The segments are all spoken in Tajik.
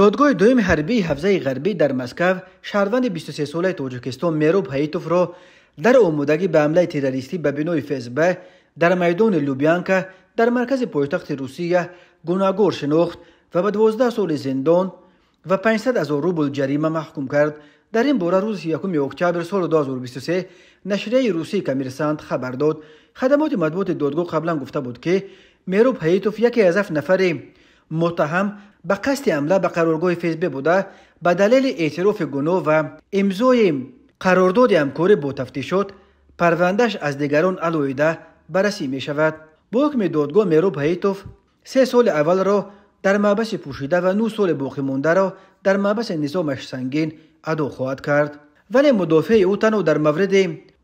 Додгоҳи дуюми ҳарбии ҳавзаи ғарбӣ дар Москав шаҳрванди 23-солаи Тоҷикистон Мероб Ҳаитовро дар омодагӣ ба ҳамлаи террористӣ ба бинои ФСБ дар майдони Лубянка дар маркази пойтахти Русия гунаҳгор шинохт ва ба 12 соли зиндон ва 500 000 рубл ҷарима маҳкум кард. Дар ин бора рӯзи 1 октябр соли 2023 нашрияи русии «Коммерсант» хабар дод. Хадамоти матбуоти додгоҳ қаблан гуфта буд, ки Мероб Ҳаитов яке аз 7 нафари муттаҳам ба қасди ҳамла ба қароргоҳи ФСБ буда, ба далели эътирофи гуноҳ ва имзои қарордоди ҳамкорӣ бо тафтишот парвандааш аз дигарон алоҳида баррасӣ мешавад. Бо ҳукми додгоҳ Мероб Ҳаитов 3 соли аввалро дар маҳбаси пӯшида ва 9 соли боқимондаро дар маҳбаси низомаш сангин адо хоҳад кард. Вале мудофеи ӯ танҳо дар мавриди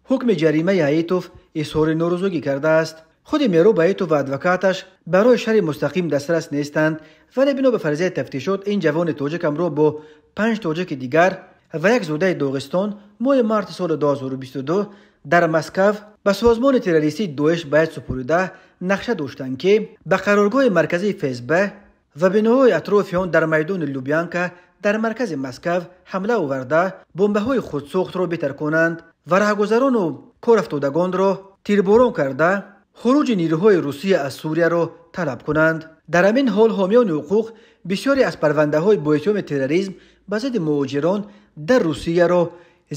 ҳукми ҷаримаи Ҳаитов изҳори норозигӣ кардааст. Худи Мероб Ҳаитов ва адвокаташ барои шарҳи мустақим дастрас нестанд, вале бино ба фарзияи тафтишот ин ҷавони тоҷик ҳамроҳ бо 5 тоҷики дигар ва як зодаи Доғистон моҳи марти соли 2022 дар Москав ба созмони террористии Доиш байат супорида нақша доштанд, ки ба қароргоҳи марказии ФСБ ва биноҳои атрофи он дар майдони Лубянка дар маркази Москав ҳамла оварда бомбаҳои худсохтро битарконанд ва раҳгузарону корафтодагонро тирборон карда хуруҷи нирӯҳои Русия аз Сурияро талаб кунанд. Дар ҳамин ҳол ҳомиёни ҳуқуқ бисёре аз парвандаҳои бо иттиҳоми терроризм ба зидди муҳоҷирон дар Русияро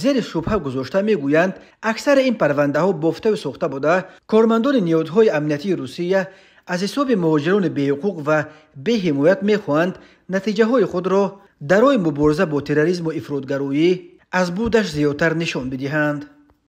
зери шубҳа гузошта мегӯянд, аксари ин парвандаҳо бофтаву сохта буда, кормандони ниҳодҳои амниятии Русия аз ҳисоби муҳоҷирони беҳуқуқ ва беҳимоят мехоҳанд натиҷаҳои худро дар роҳи мубориза бо терроризму ифротгароӣ аз будаш зиёдтар нишон бидиҳанд.